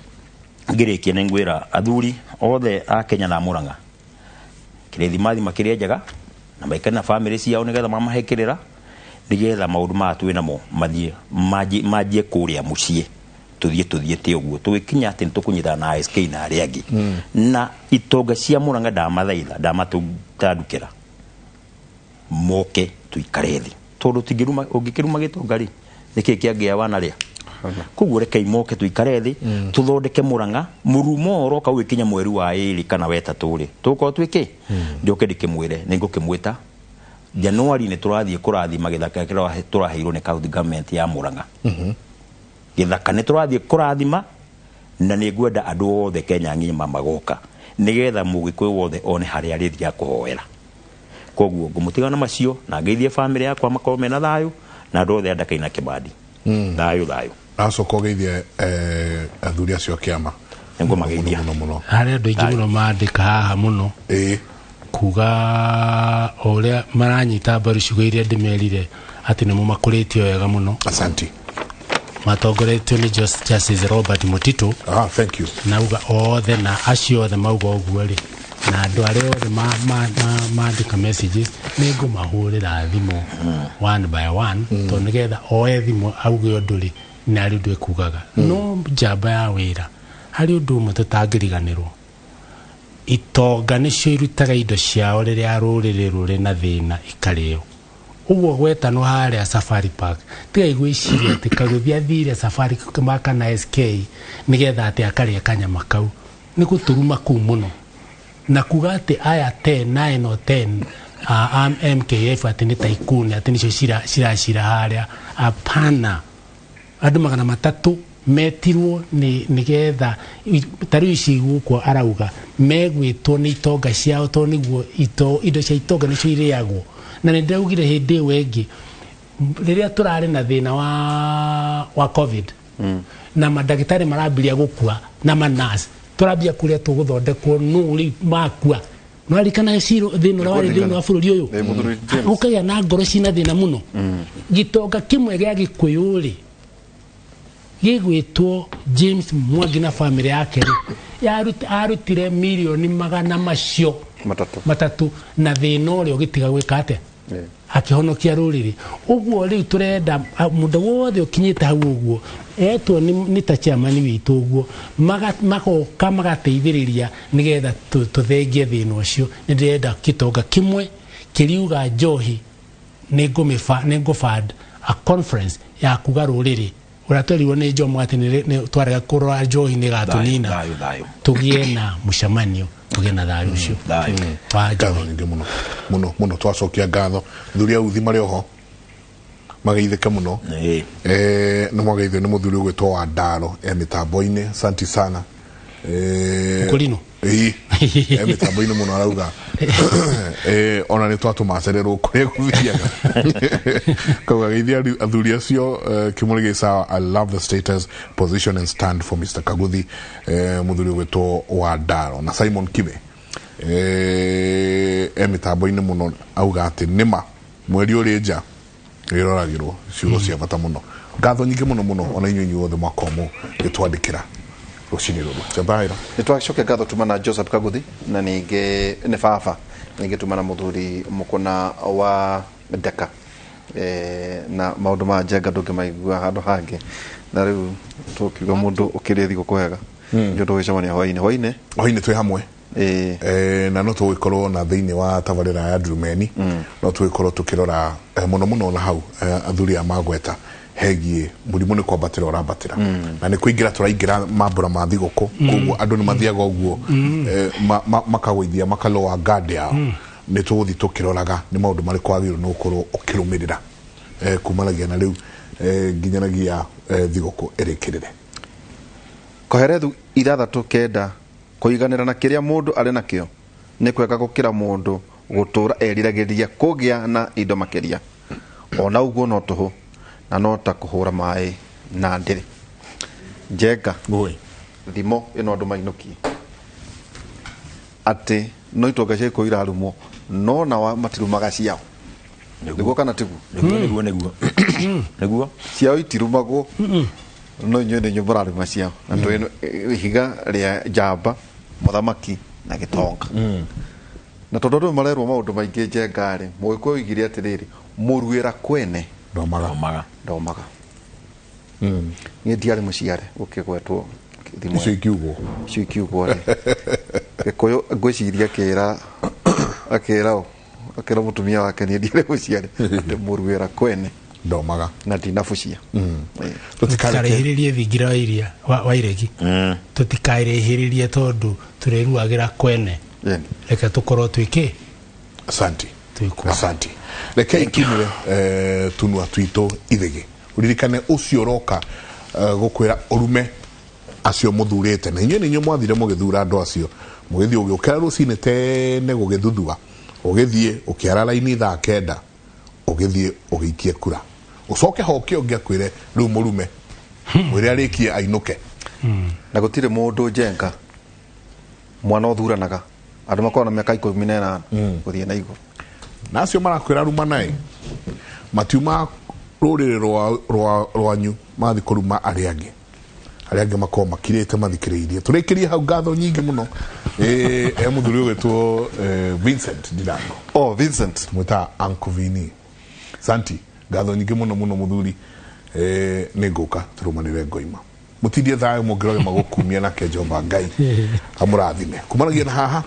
ngĩrĩkia nĩ ngwĩra athuri othe a Kenya na Murang'a kĩrĩthimathi makĩrĩa njega na maikare na famĩlĩ ciao nĩgetha mamahe kĩrĩra nĩgetha maũndũ maya twĩ namo mathiĩ manjie kũrĩa mũciĩ tũthiĩ ũguo tũgĩkinya atĩ nĩtũkũnyitana na ASK na arĩa angĩ na itonga cia Murang'a ndamathaitha ndamatandukĩra moke tuikare thĩ tondũ ũngĩkĩruma gĩtonga rĩ nĩkĩĩ kĩangĩa wanarĩa koguo rekei moke tuikare thĩ tũthondeke Murang'a mũrumo ũroka ũgĩkinya mweri wa 2 kana wa 3 rĩ tũgũkorwo twĩkĩ njoke ndĩkĩmwĩre nĩngũkĩmwĩta Januari nĩ tũrathiĩ kũrathima gĩthaka kĩrĩa tũraheirwo nĩ county government ya Murang'a. Gĩthaka nĩ tũrathiĩ kũrathima na nĩ ngwenda andũ othe Kenya ng'ima magoka nĩgetha mũgĩkũyũ wothe one harĩa arĩthiaga kũhoera. Koguo ngũmũtiga na macio na ngeithie famĩlĩ yakwa makorwo mena thayũ na andũ othe a Ndakaina Kĩbandi. Thayũ thayũ. Acoka ũgeithie athuri acio a kĩama. Nĩngũmageithia. Mũno. Harĩ andũ aingĩ mũno mandĩka haha mũno. Kuga o ũrĩa maranyita mbaru ciugo iria ndĩmerire atĩ nĩmo makũrĩtio wega mũno. Asante. Matongoretio nĩ Justice Robert Mutito. Thank you. Nauga othe na acio othe mauga ũguo rĩ na andũ arĩa othe mandĩka messages nĩ ngũmahũrĩra thimũ one by one tondũ nĩgetha oe thimũ auge ũndũ rĩ nĩ harĩ ũndũ ekugaga. No njamba ya wĩra harĩ ũndũ ũmwe tũtangĩriganĩrwo. Itonga nĩcio irutaga indo ciao rĩrĩa rũrĩrĩ rũrĩ na thĩna ikarĩo. Ũguo gwetanwo harĩa Safari Park tigai gwĩciria atĩ Kaguthi athire Safari kana SK nĩgetha atĩ akarĩa kanyama kau nĩ gũtũruma kũu mũno na kuga atĩ aya 10 9 or 10 MKF atĩ nĩ tycoon atĩ nĩcio ciracira harĩa. Hapana, andũ 300 metirwo nĩgetha ta rĩu ici gũkũ arauga megwĩtwo nĩ itonga ciao tondũ nĩguo indo cia itonga nĩcio irĩagwo. Na nĩ ndĩraugire hĩndĩ ĩyo ĩngĩ rĩrĩa tũrarĩ na thĩna wa COVID na mandagĩtarĩ marambiria gũkua na manurse tũrambia kũrĩa tũgũthondekwo nũ rĩu makua. Nĩwaririkana ciro thĩna ũrĩa warĩ thĩinĩ wa bũrũri ũyũ ũkagĩa na ngoro cina thĩna mũno. Gĩtonga kĩmwe gĩa Gĩkũyũ rĩ gĩgwĩtwo James Mwangi na famĩlĩ yake rĩ arutire mirioni 300 na thĩna ũrĩa ũgĩtiga gwĩka atĩa akĩhonokia rũrĩrĩ. Ũguo rĩu tũrenda mũndũ wothe ũkinyĩte hau ũguo etwo nĩ ta chairman witũ ũguo magoka magateithĩrĩria nĩgetha tũthengie thĩna ũcio. Nĩ ndĩrenda gĩtonga kĩmwe kĩriuga njohi nĩ ngũfund a conference ya kuga rũrĩrĩ ũrĩa twerirwo nĩ Jomo atĩ nĩ twarega kũrora njohi nĩ ĩgatũnina tũgĩe na mũcemanio tũgĩe na thayũ ũcio wa njohi. Nyingĩ mũno mũno mũno twacokia ngatho thuri a uthi marĩ oho mageithĩke mũno. Nĩ mwageithio nĩ mũthuri ũgwĩtwo wa Ndaro e mĩtambo-inĩ. Asante sana. Ũkũrinũ e mĩtambo-inĩ mũno arauga ona nĩ twatũmacererwo kũrĩa gũthiaga. Kauga geithia athuri acio kĩmũrĩ gĩ sawa. I love the status position and stand for Mr. Kaguthi mũthuri ũgwĩtwo wa Ndaro. Na Simon Kime e mĩtambo-inĩ mũno auga atĩ nĩma mweri ũrĩ nja ĩroragĩrwo ciugo cia bata mũno. Ngatho nyingĩ mũno mũno ona inyuĩ inyuothe mwakorwo mũgĩtwandĩkĩra rũcinĩ rũrũ. Njamba nĩ twacokia ngatho tuma na Joseph Kaguthi na ningĩ nĩ baba ningĩ tuma na mũthuri mũkũna wa Ndaka na maũndũ ma Njenga ndũngĩmaigua handũ hangĩ. Na rĩu tũkiuga mũndũ ũkĩrĩe thigũkũ wega nĩ ũndũ gũcemania hwainĩ hwainĩ twĩ hamwe na no tũgĩkorwo na thĩinĩ wa tabarĩra ya Ndurumeni no tũgĩkorwo tũkĩrora mũno mũno na hau athuri a magweta Hegiĩ mũrimũ nĩ kwambatĩra ũrambatĩra na nĩ kũingĩra tũraingĩra mambũra ma thigũkũ, koguo andũ nĩ mathiaga ũguo makagũithia makaloa guard yao. Nĩ tũgũthiĩ tũkĩroraga nĩ maũndũ marĩkũ wagĩrĩirwo nĩ gũkorwo ũkĩrũmĩrĩra kumanagia na rĩu nginyanagia thigũkũ ĩrĩkĩrĩre. Koherethu 6:9, kũiganĩra na kĩrĩa mũndũ arĩ nakĩo nĩ kwega gũkĩra mũndũ gũtũũra eriragĩria kũgĩa na indo makĩria. Ona ũguo no tũhũ na no ta kũhũra maĩ na ndĩrĩ. Njenga thimo ĩno andũ mainũkie atĩ no itonga cia Gĩkũyũ irarumwo no nao matirumaga ciao. Nĩguo kana tiguo? Nĩguo, nĩguo, nĩguo. Ciao itirumagwo no inyuĩ nĩ inyuĩ mũraruma ciao. Na twĩ ihiga rĩa njamba, mũthamaki na gĩtonga. Na tondũ andũ marerwo maũndũ maingĩ Njenga rĩ, Mũgĩkũyũ oigire atĩrĩrĩ, mũruĩra kwene ndomaga. Ndomaga. Niĩ ndiarĩ mũciare gũkĩgwetwo thimũ. Icio ikiugwo. Icio ikiugwo rĩ. Gĩkũyũ ngwĩciria akĩra akĩra mũtumia wake niĩ ndiarĩ mũciare atĩ mũruĩra kwene ndomaga na ndinabucia. Tũtikarĩhĩrĩrie thingira wa iria wa iregi. Tũtikarĩhĩrĩrie tondũ tũrĩruagĩra kwene. Reke tũkorwo twĩke. Asante. Asante. Reke ikinire tunua twitũ ithigi. Uririkane ũcio ũroka gũkwĩra ũrume acio mũthurĩte na inyuĩ nĩ inyuĩ mwathire mũgĩthura andũ acio mũgĩthiĩ ũgĩũkĩra rũcinĩ tene gũgĩthuthua ũgĩthiĩ ũkĩara raini thaa 9 ũgĩthiĩ ũgĩikie kura ũcoke hoke ũngĩ akwĩre rĩu mũrume mwĩre arĩkie ainũke. Na gũtirĩ mũndũ Njenga mwana ũthuranaga andũ makoragwo na mĩaka 18 gũthiĩ na igũrũ. Na acio marakwĩra rumanaĩ matiuma rũrĩrĩ rwanyu mathiĩ kũruma arĩa angĩ, arĩa angĩ makorwo makirĩte mathikĩrĩirie. Tũrĩkĩrie hau ngatho nyingĩ mũno e mũthuri ũgwĩtwo Vincent Ndirango. Oh, Vincent mwĩtaga Uncle Vini. Santi, ngatho nyingĩ mũno mũno mũthuri. Nĩ ngũka tũrũmanĩre ngoima. Mũtindie thayũ mũngĩroge magũkumia nake Jehova Ngai amũrathime. Kumanagia na haha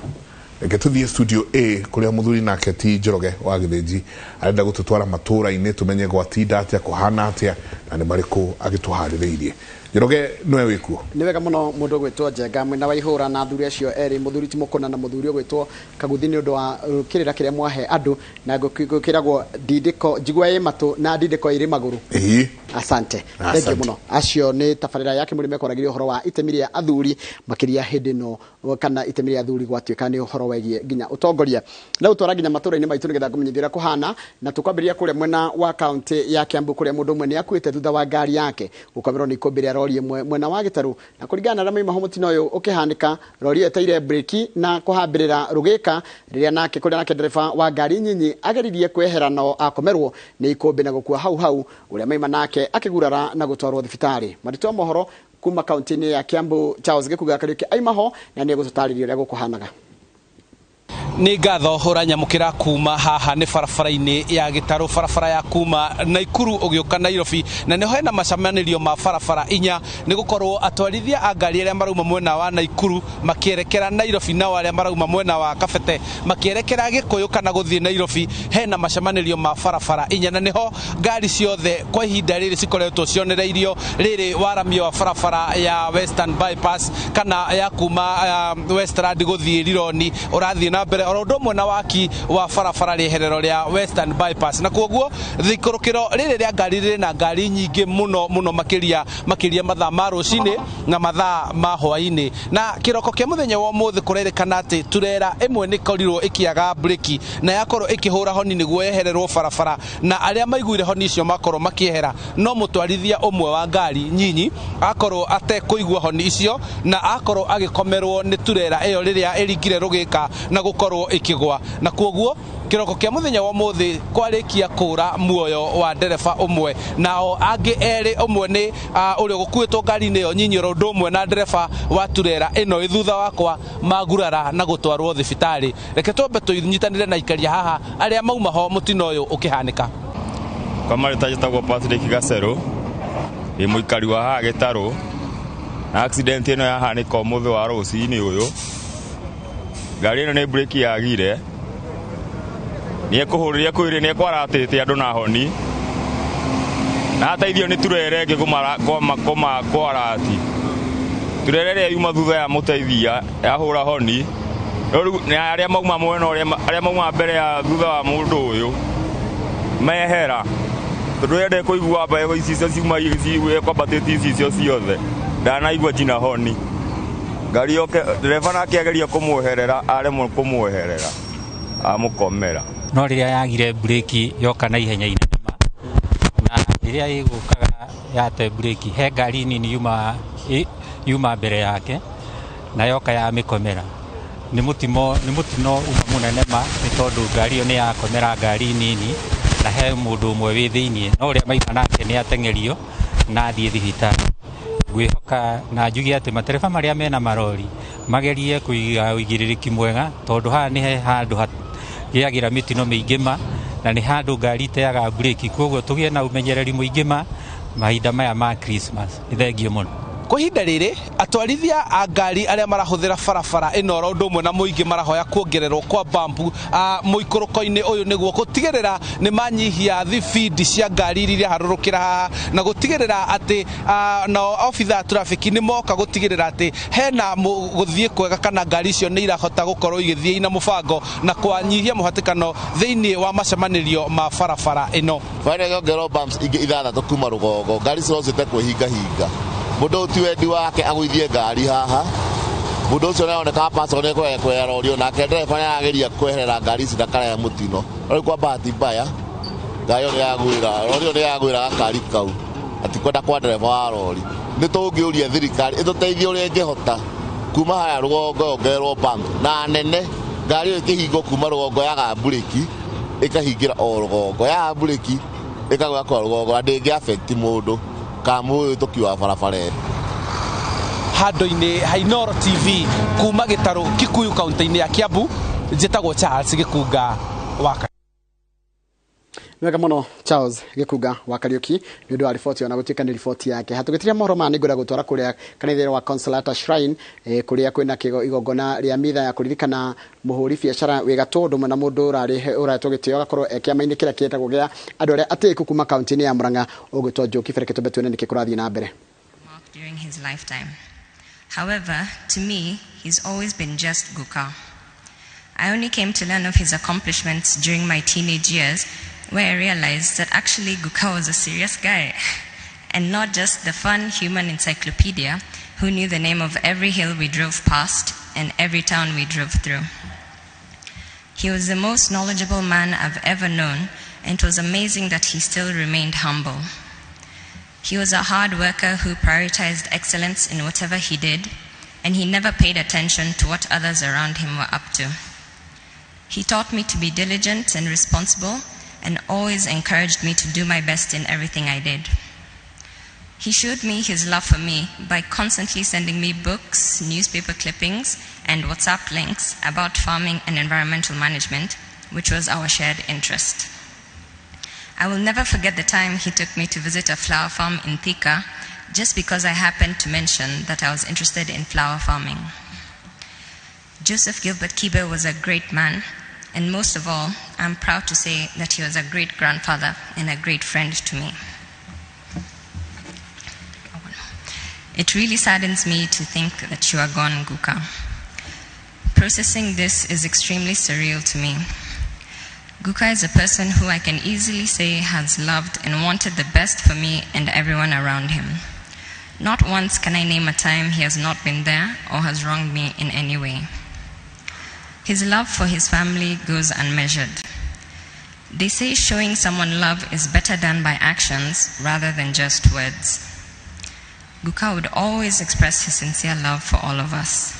reke tũthiĩ studio A kũrĩa mũthuri nake ti Njoroge wa Gĩthĩnji arenda gũtũtwara matũũra-inĩ tũmenye gwatinda atĩa kũhana atĩa na nĩ marĩkũ agĩtũharĩrĩirie. Njoroge nĩwe wĩkuo. Nĩ wega mũno mũndũ ũgwĩtwo Njenga mwena wa ihũra na athuri acio erĩ, mũthuri ti Mũkũna na mũthuri ũgwĩtwo Kaguthi, nĩ ũndũ wa kĩrĩra kĩrĩa mwahe andũ na gũkĩragwo ndindĩko njigua ĩ matũ na ndindĩko ĩrĩ magũrũ. Asante. Thank you mũno. Acio nĩ tabarĩra yake mũrĩ mekwaragiria ũhoro wa itemi rĩa athuri makĩria hĩndĩ ĩno kana itemi rĩa athuri gwatuĩka nĩ ũhoro wegiĩ nginya ũtongoria. Na ũtwara nginya matũũra-inĩ maitũ nĩgetha ngũmenyithie ũrĩa kũhana, na tũkwambĩrĩria kũrĩa mwena wa kaunti ya Kiambu kũrĩa mũndũ ũmwe nĩ akuĩte thutha wa ngari yake gũkomerwo nĩ ikũmbĩ rĩa rori ĩmwe mwena wa Gĩtarũ. Na kũringana na arĩa mauma ho mũtino ũyũ ũkĩhanĩka, rori ĩyo ĩteire breki na kũhambĩrĩra rũgĩka rĩrĩa nake kũrĩa nake ndereba wa ngari nyinyi ageririe kwehera no akomerwo nĩ ikũmbĩ na gũkua hau hau, ũrĩa maima nake akĩgurara na gũtwarwo thibitarĩ. Marĩtwa mohoro kuma kaunti-inĩ ya Kiambu, Charles Gĩkuga Kariũki aima ho na nĩ egũtũtarĩria ũrĩa gũkũhanaga. Nĩ ngatho ũranyamũkĩra kuma haha nĩ barabara-inĩ ya Gĩtarũ, barabara ya kuma Naikuru ũgĩũka Nairobi, na nĩho hena macemanĩrio ma barabara inya, nĩ gũkorwo atwarithia a ngari arĩa marauma mwena wa Naikuru makĩerekera Nairobi nao arĩa marauma mwena wa Kabete makĩerekera Gĩkũyũ kana gũthiĩ Nairobi, hena macemanĩrio ma barabara inya, na nĩho ngari ciothe kwa ihinda rĩrĩ cikoretwo cionereirio rĩrĩ waramio wa barabara ya Western Bypass kana ya kuma Westland gũthiĩ Rironi ũrathiĩ na mbere oro ũndũ ũmwe na waki wa barabara rĩeherero rĩa Western Bypass. Na koguo thikũrũkĩro rĩrĩ rĩa ngari rĩrĩ na ngari nyingĩ mũno mũno makĩria mathaa ma rũcinĩ na mathaa ma hwaĩ-inĩ. Na kĩroko kĩa mũthenya wa ũmũthĩ kũrerĩkana atĩ turera ĩmwe nĩ ĩkorirwo ĩkĩaga breki na yakorwo ĩkĩhũra honi nĩguo yehererwo barabara, na arĩa maiguire honi icio makorwo makĩehera, no mũtwarithia ũmwe wa ngari nyinyi akorwo atekũigua honi icio na akorwo agĩkomerwo nĩ turera ĩyo rĩrĩa ĩringire rũgĩka na gũkorwo ĩkĩgwa. Na koguo kĩroko kĩa mũthenya wa ũmũthĩ kwarĩkia kũra muoyo wa ndereba ũmwe, nao angĩ erĩ, ũmwe nĩ ũrĩa ũgũkuĩtwo ngari-inĩ ĩyo nyinyi oro ũndũ ũmwe na ndereba wa turera ĩno ĩ thutha wakwa magurara na gũtwarwo thibitarĩ. Reke twambe tũnyitanĩre na aikaria haha arĩa mauma ho mũtino ũyũ ũkĩhanĩka. Kwa marĩtwa njĩtagwo Patrick Gacerũ, ndĩ mũikari wa haha Gĩtarũ, na accident ĩno yahanĩka ũmũthĩ wa rũcinĩ ũyũ. Ngari ĩno nĩ breki yagire, nĩ ekũhũrĩria kwĩrĩ nĩ ekwaratĩte andũ na honi, Na ateithio nĩ turere ĩngĩ kũmarati. Turere ĩrĩa yuma thutha ya mũteithia yahũra honi. Rĩu nĩ arĩa mauma mwena ũrĩa arĩa mauma mbere ya thutha wa mũndũ ũyũ mehera. Tondũ ende kũigua mbago icicio ciuma kwambatĩtie icicio ciothe. Ndanaigua njina honi. Ngari yoke ndereba nake ageria kũmweherera aremwo kũmweherera amũkomera. No rĩrĩa yagire breki yoka na ihenya inene ma, na rĩrĩa ĩgũkaga yate breki he ngari nini yuma mbere yake na yoka yamĩkomera. Nĩ mũtino uma mũnene ma, nĩ tondũ ngari ĩyo nĩ yakomera ngari nini na he mũndũ ũmwe wĩ thĩiniĩ, no ũrĩa maima nake nĩ ateng'erio na athiĩ thibitarĩ. Ngwĩhoka na njuge atĩ matereba marĩa mena marori magerie kũiga ũigĩrĩrĩki mwega, tondũ haha nĩ handũ gĩagĩra mĩtino mĩingĩ ma, na nĩ handũ ngari iteaga breki, koguo tũgĩe na ũmenyereri mũingĩ ma mahinda maya ma Christmas. Nĩ thengio mũno. Kwa ihinda rĩrĩ atwarithia a ngari arĩa marahũthĩra barabara ĩno oro ũndũ ũmwe na mũingĩ marahoya kuongererwo kwa bambu mũikũrũko-inĩ ũyũ nĩguo gũtigĩrĩra nĩ manyihia thibindi cia ngari iria iraharũrũkĩra haha, na gũtigĩrĩra atĩ nao obitha a traffic nĩ moka gũtigĩrĩra atĩ hena gũthiĩ kwega kana ngari icio nĩ irahota gũkorwo igĩthiĩ ina mũbango na kwanyihia mũhatĩkano thĩinĩ wa macemanĩrio ma barabara ĩno. Bara yongererwo bumps ingĩ ithathatũ kuma rũgongo, ngari cirocite kwĩhingahinga. Mũndũ ti wendi wake agũithie ngari haha. Mũndũ ũcio nĩaroneka pastor nĩ kwehera rori nake ndereba nĩarageria kweherera ngari ici ndakarehe mũtino. No rĩu kwa bahati mbaya ngari ĩyo nĩyagwĩra, rori ĩyo nĩyagwĩra gakari kau atikwenda kwa ndereba wa rori. Nĩ tũngĩũria thirikari ĩtũteithie ũrĩa ĩngĩhota kuma haya rũgongo yongererwo bump na nene, ngari ĩyo ĩkĩhingwo kuma rũgongo yaga mburĩki ĩkahingĩra o rũgongo, yaga mburĩki ĩkagwa kwa rũgongo na ndĩngĩ affect mũndũ kana mũhĩtũki wa barabara ĩyo. Handũ-inĩ ha Inooro TV kuma Gĩtarũ Kikuyu kaunti-inĩ ya Kiambu, njĩtagwo Charles Gĩkunga wa Wega mũno Charles Gĩkunga wa Kariuki nĩ ũndũ wa riboti ona gũtuĩka nĩ riboti yake. Hatũgĩtiria mohoro maya nĩngwenda gũtwara kũrĩa kanitha wa Consolata Shrine kũrĩa kwĩna igongona rĩa mitha ya kũririkana mũhũri biacara wĩ gatũ ũndũ ũmwe na mũndũ ũrahetwo gĩtĩo agakorwo e kĩama-inĩ kĩrĩa kĩetagwo gĩa andũ arĩa atĩĩku kuma kaunti-inĩ ya Murang'a ũgwĩtwo Njoki Bereke. Twambe tuone nĩkĩ kũrathiĩ na mbere. During his lifetime. However, to me, he's always been just Guka. I only came to learn of his accomplishments during my teenage years, where I realized that actually Guka was a serious guy, and not just the fun human encyclopedia who knew the name of every hill we drove past and every town we drove through. He was the most knowledgeable man I've ever known, and it was amazing that he still remained humble. He was a hard worker who prioritized excellence in whatever he did, and he never paid attention to what others around him were up to. He taught me to be diligent and responsible, and always encouraged me to do my best in everything I did. He showed me his love for me by constantly sending me books, newspaper clippings, and WhatsApp links about farming and environmental management, which was our shared interest. I will never forget the time he took me to visit a flower farm in Thika, just because I happened to mention that I was interested in flower farming. Joseph Gilbert Kibe was a great man, and most of all, I'm proud to say that he was a great grandfather and a great friend to me. It really saddens me to think that you are gone, Guka. Processing this is extremely surreal to me. Guka is a person who I can easily say has loved and wanted the best for me and everyone around him. Not once can I name a time he has not been there or has wronged me in any way. His love for his family goes unmeasured. They say showing someone love is better done by actions rather than just words. Guka would always express his sincere love for all of us.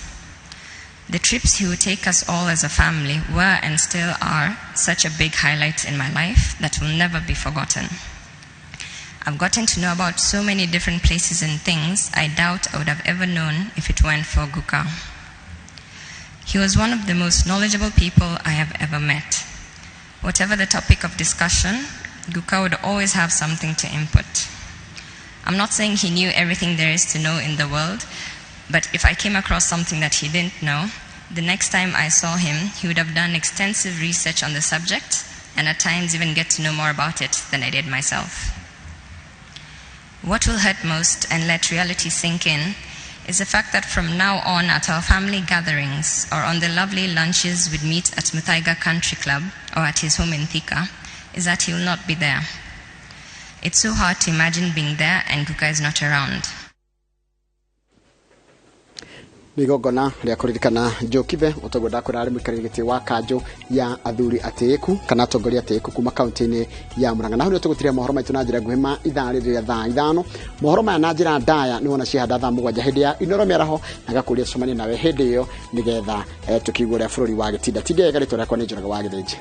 The trips he would take us all as a family were and still are such a big highlight in my life that will never be forgotten. I've gotten to know about so many different places and things I doubt I would have ever known if it weren't for Guka. He was one of the most knowledgeable people I have ever met. Whatever the topic of discussion, Guka would always have something to input. I'm not saying he knew everything there is to know in the world, but if I came across something that he didn't know, the next time I saw him, he would have done extensive research on the subject and at times even get to know more about it than I did myself. What will hurt most and let reality sink in is the fact that from now on at our family gatherings or on the lovely lunches we'd meet at Muthaiga Country Club or at his home in Thika, is that he will not be there. It's so hard to imagine being there and Guka is not around. Nä igongona rä a kå ririkana Joe ũtoguo ndakwĩra arĩ mũikarĩri gĩtĩ wa kanjũ ya athuri atĩĩku kana atongoria atĩĩku kuma kaunti-inĩ ya Murang'a. Na hau nĩho tũgũtiria mohoro maitũ na njĩra nguhĩ ma ithaa rĩrĩ rĩa thaa 5. Mohoro maya na njĩra ndaya nĩ wona ciahanda thaa 7 hĩndĩ ya Inoro mĩaraho, na ngakũria tũcemanie nawe hĩndĩ ĩyo nĩgetha tũkĩigua ũrĩa bũrũri wa gĩtinda. Tingega rĩtwa rĩakwa nĩ Njũraga wa Gĩthĩnji.